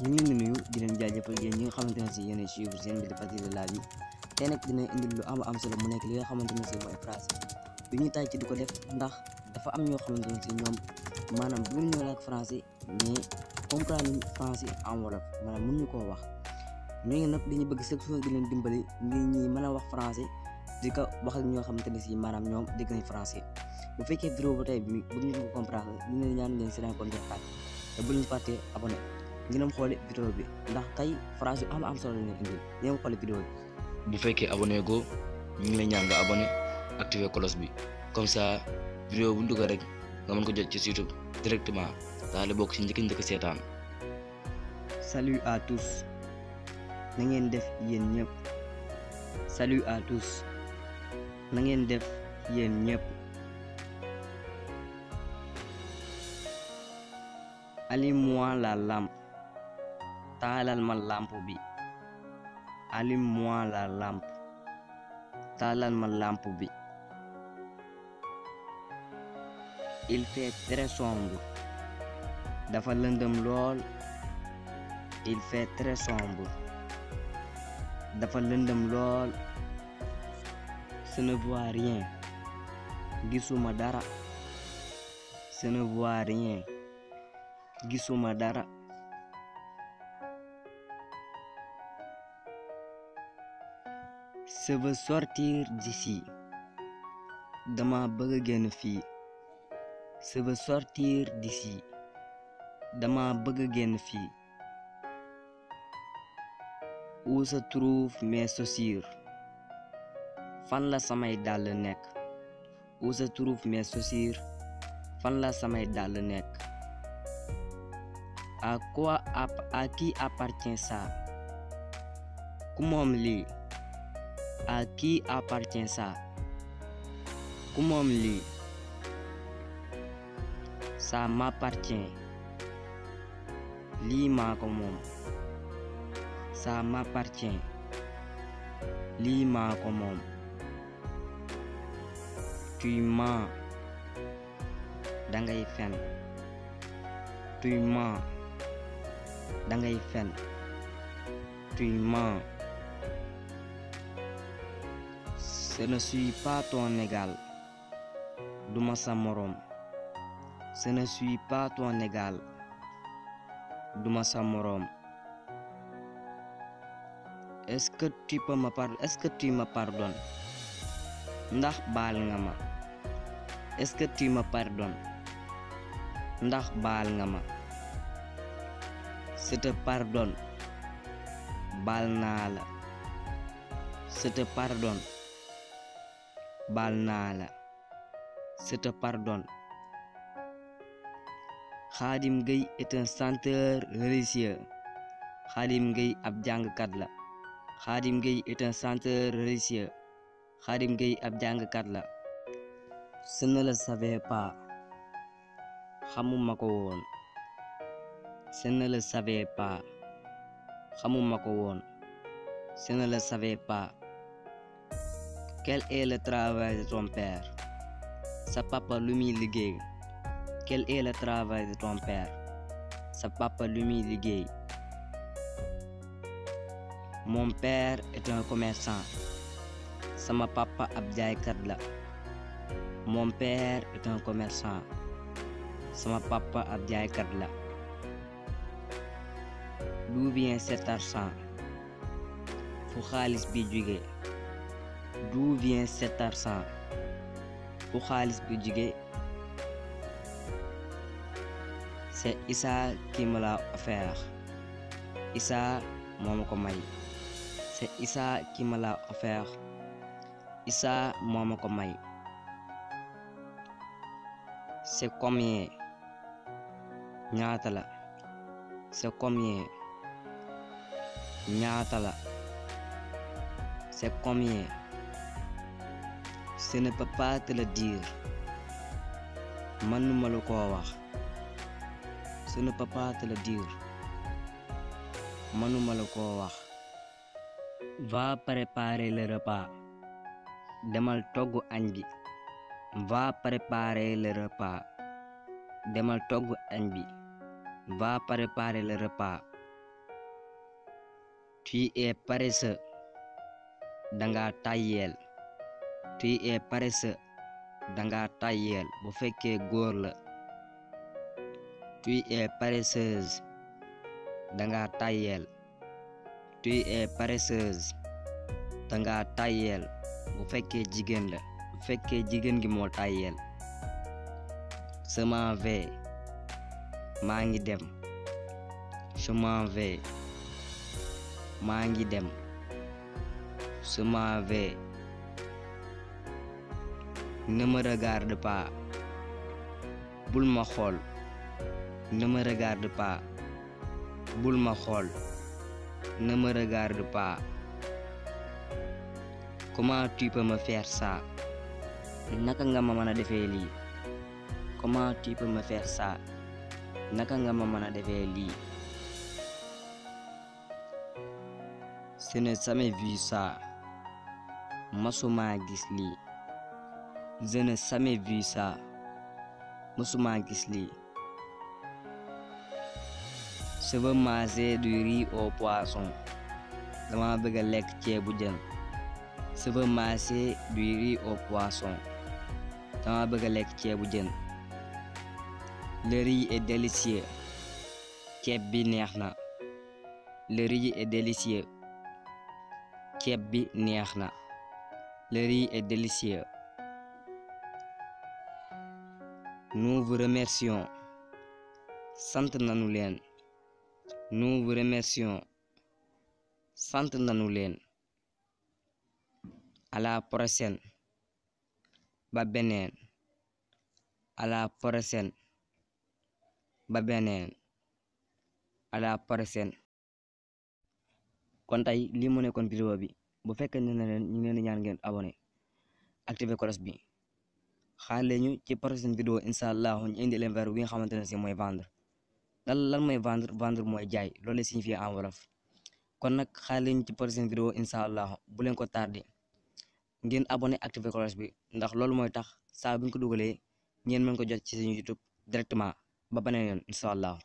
ñu ngi leen di nuyu di leen jaajëfal yéen ñi nga xamante ne si yéen a suivre seen bi de partie de la vie tey nag dina indi lu am solo mu nekk li nga xamante ne si mooy français bi ñuy tànn ci di ko def ndax dafa am ñoo xamante ne si ñoom maanaam bu ñu làkk français mais comprendre ñu français en wolof maanaam mënuñu koo wax ñooñu nag dañuy bëgg chaque jour di leen dimbali ngir ñi mën a wax français di ko wax ak ñoo xamante ne si maanaam ñoom dégg nañ français bu fekkee vidéo ba tey bi bu ñu ko comprendre ñu ne ñaan ngeen seen ko def te bu ñu fàttee abonné ngeen xoole vidéo bi ndax tey phrase yu am solo la ñu indi ngeen xoole vidéo bi. bu fekkee abonné go ñu ngi lay ñaan nga abonné activer cloche bi comme ça vidéo bu ñu dugal rek nga mën ko jot ci YouTube directement daal di bokk ci njëkk seetaan. Salut à tous na ngeen def yéen ñëpp. Salut à tous na ngeen def yéen ñëpp. Allume-moi la lampe. Taalal ma lampe bi. Allume-moi la lampe. Taalal ma lampe bi. Il fait très sombre. Dafa lëndëm lool. Il fait très sombre. Dafa lëndëm lool. Je ne vois rien. Gisuma dara. Je ne vois rien. Gisuma dara. Je veux sortir d'ici. Dama bëgg a génn fii. Je veux sortir d'ici. Dama bëgg a génn fii. Où se trouvent mes chaussures? Fan la samay dàll nekk? Où se trouvent mes chaussures? Fan la samay dàll nekk? À qui appartient ça? Ku moom lii? À qui appartient ça? Ku moom lii? Ça m'appartient. Lii maa ko moom. Ça m'appartient. Lii maa ko moom. Tu mens. Dangay fen. Tu mens. Dangay fen. Tu mens. Je ne suis pas ton égal. Duma sa morom. Je ne suis pas ton égal. Duma sa morom. Est-ce que tu me pardonnes? Ndax baal nga ma. Est-ce que tu me pardonnes? Ndax baal nga ma. Je te pardonne. Baal naa la. Je te pardonne. Baal naa la. Je te pardonne. Khadim Gueye est un chanteur religieux. Khadim Gueye ab jàngkat la. Khadim Gueye est un chanteur religieux. Khadim Gueye ab jàngkat la. Je ne le savais pas. Xamuma ko woon. Je ne le savais pas. Xamuma ko woon. Je ne le savais pas. Quel est le travail de ton père? Sa papa lu muy liggéey. Quel est le travail de ton père? Sa papa lu muy liggéey. Mon père est un commerçant. Sama papa ab jaaykat la. Mon père est un commerçant. Sama papa ab jaaykat la. D'où vient cet argent? Fu xaalis bi jóge. D'où vient cet argent? Fu xaalis bi jóge. C'est Issa qui me l'a offert. Issa moo ma ko may. C'est Issa qui me l'a offert. Issa moo ma ko may. C'est combien? Ñaata la. C'est combien? Ñaata la. C'est combien? Je ne peux pas te le dire. Mënuma la koo wax. Je ne peux pas te le dire. Mënuma la koo wax. Va préparer le repas. Demal togg añ bi. Va préparer le repas. Demal togg añ bi. Va préparer le repas. tu es paresseux danga tàyyeel. tu es paresseux danga tàyyeel bu fekkee góor la. tu es paresseuse danga tàyyeel. tu es paresseuse danga tàyyeel bu fekkee jigéen la. bu fekkee jigéen gi moo tàyyeel. je m'en vais maa ngi dem. je m'en vais maa ngi dem. je m'en vais. ne me regarde pas bul ma xool. ne me regarde pas bul ma xool. ne me regarde pas. comment tu peux me faire ça naka nga ma mën a defee lii. comment tu peux me faire ça naka nga ma mën a defee lii. je n'ai jamais vu ça masuma gis lii. je n'ai jamais vu ça masuma gis lii. je veux manger du riz au poisson dama bëgg a lekk ceebu jën. je veux manger du riz au poisson dama bëgg a lekk ceebu jën. le riz est délicieux ceeb bi neex na. le riz est délicieux ceeb bi neex na. le riz est délicieux. nous vous remercions sant nanu leen. nous vous remercions sant nanu leen. à la prochaine ba beneen. à la prochaine ba beneen. à la prochaine. kon tey lii mu nekkoon vidéo bi bu fekkee ne na leen ñu ngi leen di ñaan ngeen abonné activer cloche bi. xaar leen ñu ci prochaine vidéo incha allah ñu indi leen vers bi nga xamante ne si mooy vendre. lan mooy vendre mooy jaay loolu la signifie en wolof. kon nag xaar leen ñu ci prochaine vidéo incha allah bu leen ko tardé ngeen abonné activer cloche bi ndax loolu mooy tax saa bu ñu ko dugalee ngeen mën ko jot ci suñu YouTube directement ba beneen yoon incha allah.